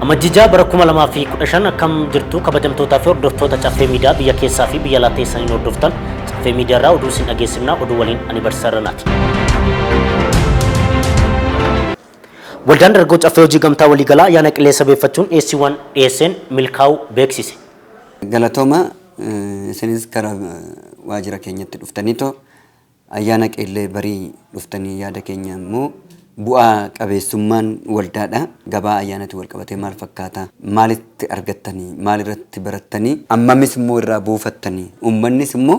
Amajjii 6 bara 2015 akkam jirtu kabajamtootaa fi hordoftoota Caffee Miidiyaa biyya keessaa fi biyya alaa teessaniin hordoftan Caffee Miidiyaa irraa oduu isin dhageessifna oduu waliin ani Barsiisaa Irranaati. Waldaan Dargaggoo Caffee Hojii Gamtaa Waliigalaa Ayyaana Qillee sabeeffachuun dhiyeessiiwwan dhiyeesseen milkaa'uu beeksise. Galatooma isinis kara waajjira keenyatti dhuftaniitoo Ayyaana Qeellee barii dhuftanii yaada keenya immoo bu'aa qabeessummaan waldaadha. Gabaa ayyaanatti wal qabatee maal fakkaata? Maalitti argattanii? Maal irratti barattanii? Ammamis immoo irraa buufattanii? Uummannis immoo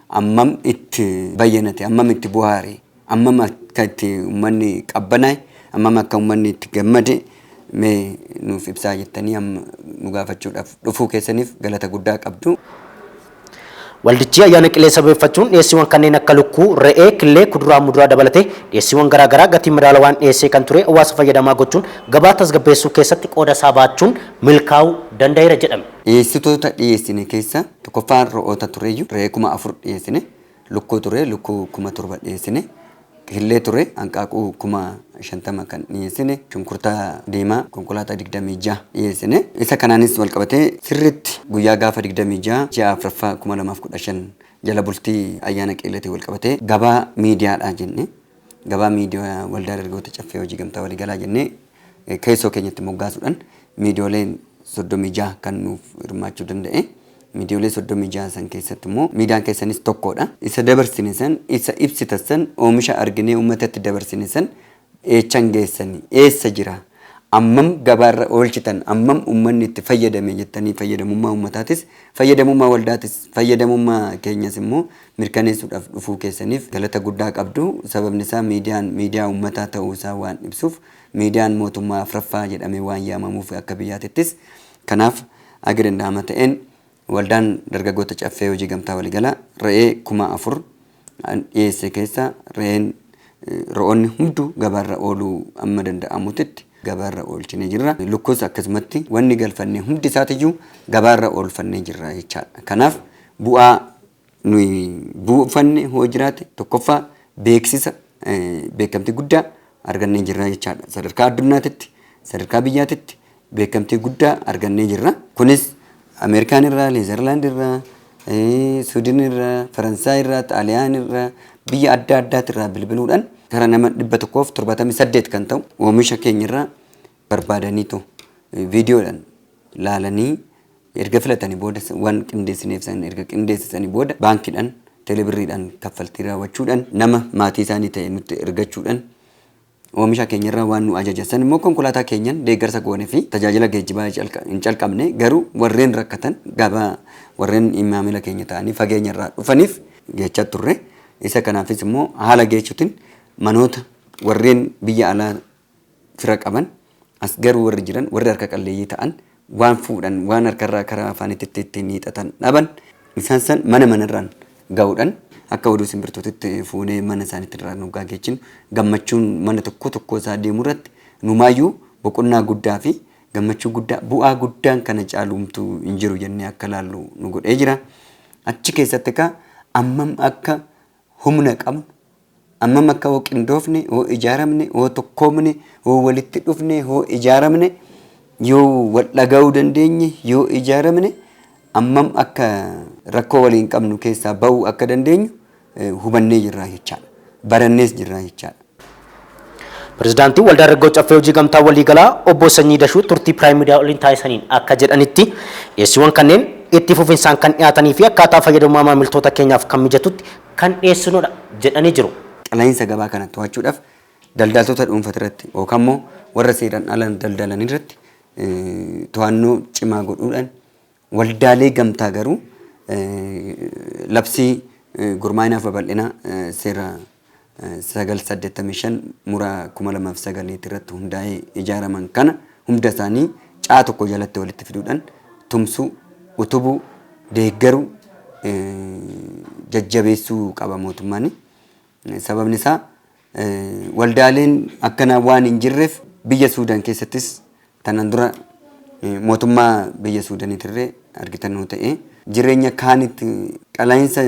ammam itti bayyanate? Ammam itti buhaare? Ammam akka itti uummanni qabbanaa'e? Ammam akka uummanni itti gammade? Mee nuuf ibsaa jettanii amma nu gaafachuudhaaf dhufuu keessaniif galata guddaa qabdu. Waldichi ayyaana Qilee sababeeffachuun dhiyeessiiwwan kanneen akka lukkuu, re'ee, killee, kuduraa muduraa dabalatee dhiyeessiiwwan garaagaraa gatii madaalawaan dhiyeessee kan ture hawaasa fayyadamaa gochuun gabaa tasgabbeessuu keessatti qooda isaa ba'achuun milkaa'uu danda'eera jedhame. Dhiyeessitoota dhiyeessine keessaa tokkoffaan re'oota tureyyuu re'ee 4000 dhiyeessine, lukkuu ture lukkuu 7000 dhiyeessine, Killee ture hanqaaquu 50,000 kan dhiyeessine, shunkurtaa diimaa konkolaataa 26 dhiyeessine. Isa kanaanis walqabatee sirriitti guyyaa gaafa 26 ji'a 4ffaa 2015 jala bultii ayyaana Qeelleetiin walqabatee gabaa miidiyaadhaa jenne gabaa miidiyaa Waldaa Dargaggoota Caffee Hojii Gamtaa Waliigalaa jennee keessoo keenyatti moggaasuudhaan miidiyooleen 36 kan nuuf hirmaachuu danda'e. Miidiyoolee 36 san keessatti immoo miidiyaan keessanis tokkodha. Isa dabarsine san, isa ibsitan san, oomisha arginee uummatatti dabarsine san eechan geessani? Eessa jira? Ammam gabaarra oolchitan? Ammam uummanni itti fayyadame jettanii fayyadamummaa uummataatis, fayyadamummaa waldaatis, fayyadamummaa keenyas immoo mirkaneessuudhaaf dhufuu keessaniif galata guddaa qabdu. Sababni isaa miidiyaan miidiyaa uummataa ta'uu isaa waan ibsuuf, miidiyaan mootummaa afraffaa jedhamee waan yaamamuuf akka biyyaatittis. Kanaaf haga danda'ama ta'een Waldaan Dargaggoota Caffee Hojii Gamtaa Waliigalaa re'ee 4000 dhiyeesse keessaa re'een re'oonni hunduu gabaarra ooluu amma danda'amutitti gabaarra oolchinee jirra. Lukkuus akkasumatti wanni galfanne hundi isaatiyyuu gabaarra oolfannee jirra jechaadha. Kanaaf bu'aa nuyi buufanne hoo jiraate tokkoffaa beeksisa beekamtii guddaa argannee jirra jechaadha. Sadarkaa addunyaatitti, sadarkaa biyyaatitti beekamtii guddaa argannee jirra. Kunis Ameerikaan irraa, Neezerlaand irraa, Suudin irraa, Faransaay irraa, Xaaliyaan irraa, biyya adda addaati irraa bilbiluudhaan gara nama 178 kan ta'u oomisha keenya irraa barbaadaniitu viidiyoodhaan laalanii erga filatanii booda waan qindeessineef san erga qindeessisanii booda baankiidhaan teelebirriidhaan kaffaltii raawwachuudhaan nama maatii isaanii ta'e nutti ergachuudhaan oomisha keenyarraa waan nu ajajan san immoo konkolaataa keenyan deeggarsa goone fi tajaajila geejjibaa hin calqabne garuu warreen rakkatan gabaa warreen maamila keenya ta'anii fageenya irraa dhufaniif geechaa turre. Isa kanaafis immoo haala geechuutiin manoota warreen biyya alaa fira qaban as garuu warri jiran warri harka qalleeyyii ta'an waan fuudhan waan harkarraa karaa afaanitti ittiin hiixatan dhaban isaan san mana manarraan ga'uudhaan akka oduu simbirtootitti fuunee mana isaaniitti irraa nu geechinu gammachuun mana tokko tokko isaa deemu irratti numaayyuu boqonnaa guddaa fi gammachuu guddaa bu'aa guddaan kana caalumtu hin jiru jennee akka laallu nu godhee jira. Achi keessatti egaa ammam akka humna qabnu ammam akka hoo qindoofne, hoo ijaaramne, hoo tokkoomne, hoo walitti dhufne, hoo ijaaramne, yoo wal dhaga'uu dandeenye, yoo ijaaramne ammam akka rakkoo waliin qabnu keessaa ba'uu akka dandeenyu hubannee jirra jechaadha. Barannees jirra jechaadha. Pirezidaantiin Waldaa Dargaggoo Caffee Hojii Gamtaa Waliigalaa Obbo Sanyii Dashuu turtii Piraayim Miidiyaa waliin taasisaniin akka jedhanitti dhiyeessiiwwan kanneen itti fufinsaan kan dhiyaatanii fi akkaataa fayyadamummaa maamiltoota keenyaaf kan mijatutti kan dhiyeessinudha jedhanii jiru. Qala'iinsa gabaa kana to'achuudhaaf daldaltoota dhuunfaa irratti yookaan immoo warra seeraan ala daldalan irratti to'annoo cimaa godhuudhaan waldaalee gamtaa garuu labsii gurmaa'inaaf babal'ina seera 985 muraa 2009 irratti hundaa'ee ijaaraman kana hunda isaanii caa tokko jalatti walitti fiduudhaan tumsuu, utubuu, deeggaruu, jajjabeessuu qaba mootummaan. Sababni isaa waldaaleen akkanaa waan hin jirreef biyya Suudaan keessattis tanaan dura mootummaa biyya Suudaaniitirree argitan yoo ta'e jireenya kaanitti qala'iinsa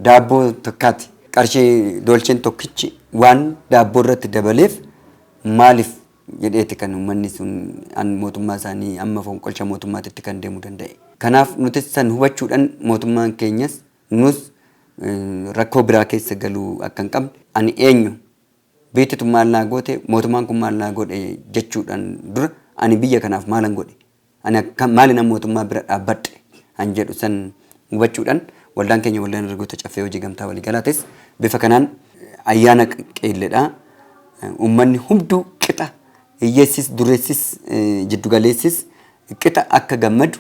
daabboo tokkaati. Qarshii dolcheen tokkichi waan daabboo irratti dabaleef maaliif jedheeti kan uummanni sun mootummaa isaanii amma fonqolcha mootummaatitti kan deemuu danda'e. Kanaaf nuti san hubachuudhaan mootummaan keenyas nus rakkoo biraa keessa galuu akka hin qabne, ani eenyu, biyyi tun maal naa goote, mootummaan kun maal naa godhe jechuudhaan dura ani biyya kanaaf maalan godhe, ani akka maalinan mootummaa bira dhaabbadhe an jedhu san hubachuudhaan waldaan keenya, Waldaan Dargaggoota Caffee Hojii Gamtaa Waliigalaatis, bifa kanaan ayyaana qeelledha. Uummanni hunduu qixa, hiyyeessis, dureessis, jiddugaleessis qixa akka gammadu,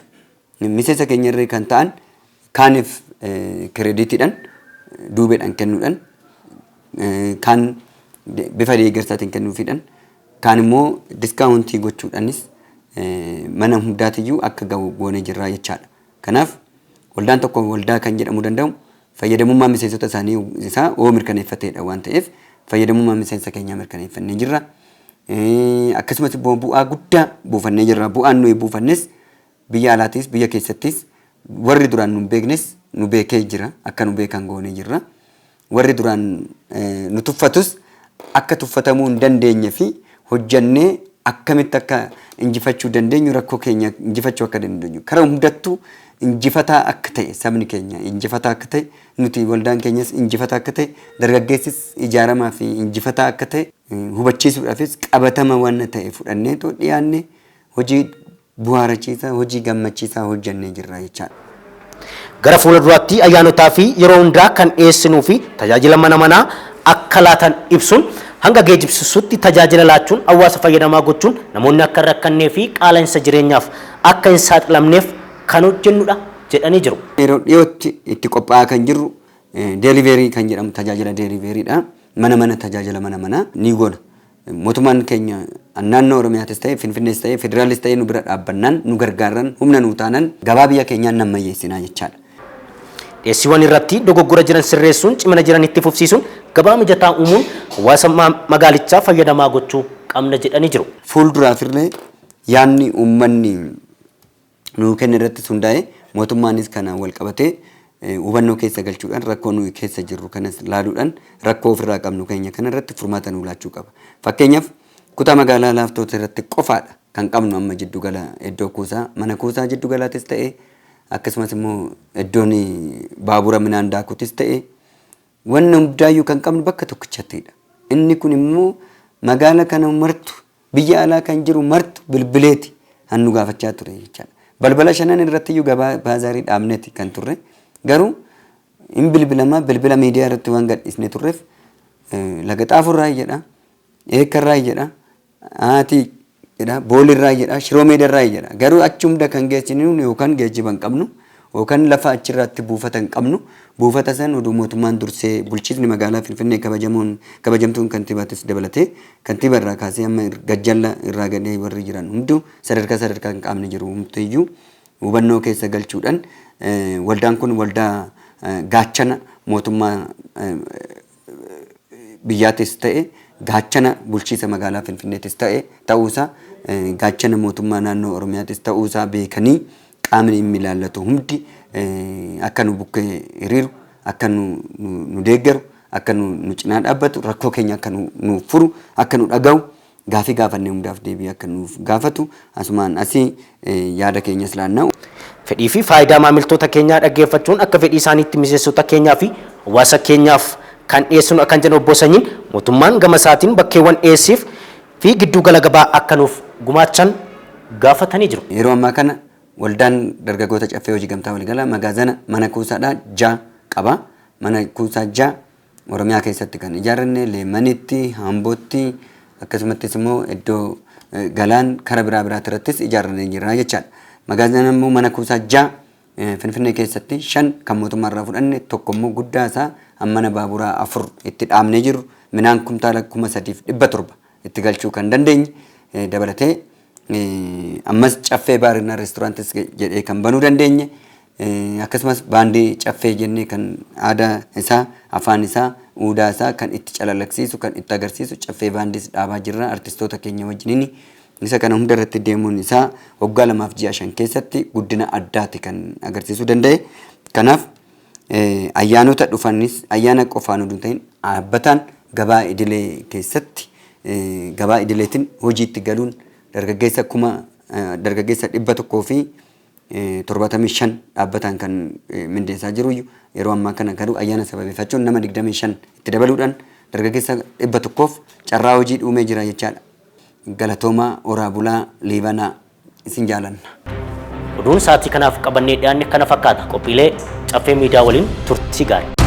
miseensa keenya irree kan ta'an kaaniif kireeditiidhaan duubeedhaan kennuudhaan, kaan bifa deeggarsaatiin kennuufiidhaan, kaan immoo discountii gochuudhaanis mana hundaatiyyuu akka gahu goonee jirra jechaadha. Kanaaf waldaan tokko waldaa kan jedhamuu danda'u fayyadamummaa miseensota isaanii isaa oo mirkaneeffateedha waan ta'eef, fayyadamummaa miseensa keenyaa mirkaneeffannee jirra. Akkasumas immoo bu'aa guddaa buufannee jirra. Bu'aan nuyi buufannes biyya alaatis biyya keessattis warri duraan nu hin beeknes nu beekee jira. Akka nu beekan goonee jirra. Warri duraan nu tuffatus akka tuffatamuu hin dandeenye fi hojjannee akkamitti akka injifachuu dandeenyu, rakkoo keenya injifachuu akka dandeenyu, karaa hundattuu injifataa akka ta'e, sabni keenya injifataa akka ta'e, nuti waldaan keenyas injifataa akka ta'e, dargaggeessis ijaaramaa fi injifataa akka ta'e hubachiisuudhaafis qabatama waan ta'e fudhannee too dhiyaanne hojii bu'aarachiisaa, hojii gammachiisaa hojjannee jirra jechaadha. Gara fuula duraatti ayyaanotaa fi yeroo hundaa kan dhiyeessinuu fi tajaajila mana manaa akka laatan ibsuun, hanga geejjibsiisutti tajaajila laachuun hawaasa fayyadamaa gochuun namoonni akka hin rakkannee fi qaala'insa jireenyaaf akka hin saaxilamneef kan hojjennudha jedhanii jiru. Yeroo dhiyootti itti qophaa'aa kan jirru delivery kan jedhamu tajaajila deliverydha. Mana mana, tajaajila mana manaa ni goona. Mootummaan keenya naannoo Oromiyaatis ta'e, Finfinnees ta'e, federaalis ta'e nu bira dhaabbannaan, nu gargaaran, humna nu taanan gabaa biyya keenyaan nammayyeessinaa jechaadha. Dhiyeessiiwwan irratti dogoggora jiran sirreessuun, cimina jiran itti fufsiisuun, gabaa mijataa uumuun hawaasa magaalichaa fayyadamaa gochuu qabna jedhanii jiru. Fuulduraafillee yaadni uummanni nuu kenne irratti hundaa'e mootummaanis kana wal qabatee hubannoo keessa galchuudhaan, rakkoo nuyi keessa jirru kanas laaluudhaan, rakkoo ofirraa qabnu keenya kana irratti furmaata nuu laachuu qaba. Fakkeenyaaf kutaa magaalaa Laaftoota irratti qofaadha kan qabnu amma jiddugala iddoo kuusaa, mana kuusaa jiddugalaatis ta'e, akkasumas immoo iddoon baabura midhaan daakutis ta'e, wanna hundaayyuu kan qabnu bakka tokkichattidha. Inni kun immoo magaala kana martu, biyya alaa kan jiru martu bilbileeti han nu gaafachaa ture jechaadha. Balbala shanan irratti iyyuu gabaa baazaarii dhaabneeti kan turre. Garuu hin bilbilamaa, bilbila miidiyaa irratti waan gadhiisne turreef, Laga Xaafurraa jedha, Eekkarraa jedha, Haati jedha, Boolirraa jedha, Shiroo Meedarraa jedha. Garuu achi hunda kan geessinu yookaan geejjiba hin qabnu yookaan lafa achirratti buufata hin qabnu. Buufata san oduu mootummaan dursee, bulchiisni magaalaa Finfinnee kabajamoon, kabajamtuun kantiibaatis dabalatee, kantiiba irraa kaasee amma gajjalla irraa gadee warri jiran hunduu, sadarkaa sadarkaa hin qaamne jiru humtiyyuu hubannoo keessa galchuudhaan, waldaan kun waldaa gaachana mootummaa biyyaatis ta'e, gaachana bulchiisa magaalaa Finfinneetis ta'e ta'uusaa, gaachana mootummaa naannoo Oromiyaatis ta'uusaa beekanii, qaamni dhimmi ilaallatu hundi akka nu bukkee hiriiru, akka nu deeggaru, akka nu cinaa dhaabbatu, rakkoo keenya akka nu furu, akka nu dhaga'u, gaafii gaafannee hundaaf deebii akka nuuf gaafatu asumaan asii yaada keenyas laannaa. Fedhii fi faayidaa maamiltoota keenyaa dhaggeeffachuun akka fedhii isaaniitti miseensota keenyaa fi hawaasa keenyaaf kan dhiyeessinu kan jedhan obbo Sanyiin, mootummaan gama isaatiin bakkeewwan dhiyeessiif fi giddugala gabaa akka nuuf gumaachan gaafatanii jiru. Yeroo ammaa kana Waldaan Dargaggoota Caffee Hojii Gamtaa Waliigalaa magaazana mana kuusaadhaa 6 qaba. Mana kuusaa 6 Oromiyaa keessatti kan ijaarranne Leemanitti, Hambootti, akkasumattis immoo iddoo Galaan kara biraa biraatti irrattis ijaarrannee jirra jechaadha. Magaazana immoo mana kuusaa 6 Finfinnee keessatti, 5 kan mootummaa irraa fudhanne, tokko immoo guddaa isaa mana baaburaa 4 itti dhaabnee jirru, midhaan kumtaala 3,700 itti galchuu kan dandeenye dabalatee, ammas Caffee Baarinaa Reestooraantis jedhee kan banuu dandeenye, akkasumas baandii Caffee jennee kan aadaa isaa, afaan isaa, uudaa isaa kan itti calalaqsiisu, kan itti agarsiisu Caffee Baandiis dhaabaa jirra artistoota keenya wajjiniin. Isa kana hunda irratti deemuun isaa waggaa 2f ji'a 5 keessatti guddina addaati kan agarsiisuu danda'e. Kanaaf ayyaanota dhufanis ayyaana qofaan oduu hin ta'in dhaabbataan gabaa idilee keessatti gabaa idileetiin hojiitti galuun dargaggeessa kuma dargaggeessa 175 dhaabbataan kan mindeessaa jiru. Yeroo ammaa kana garuu ayyaana sababeeffachuun nama 25 itti dabaluudhaan dargaggeessa 100f carraa hojii uumee jira jechaadha. Galatoomaa, horaa bulaa, liibanaa, isin jaalanna. Oduun sa'aatii kanaaf qabannee dhiyaanne kana fakkaata. Qophiilee Caffee Miidiyaa waliin turtii gaarii.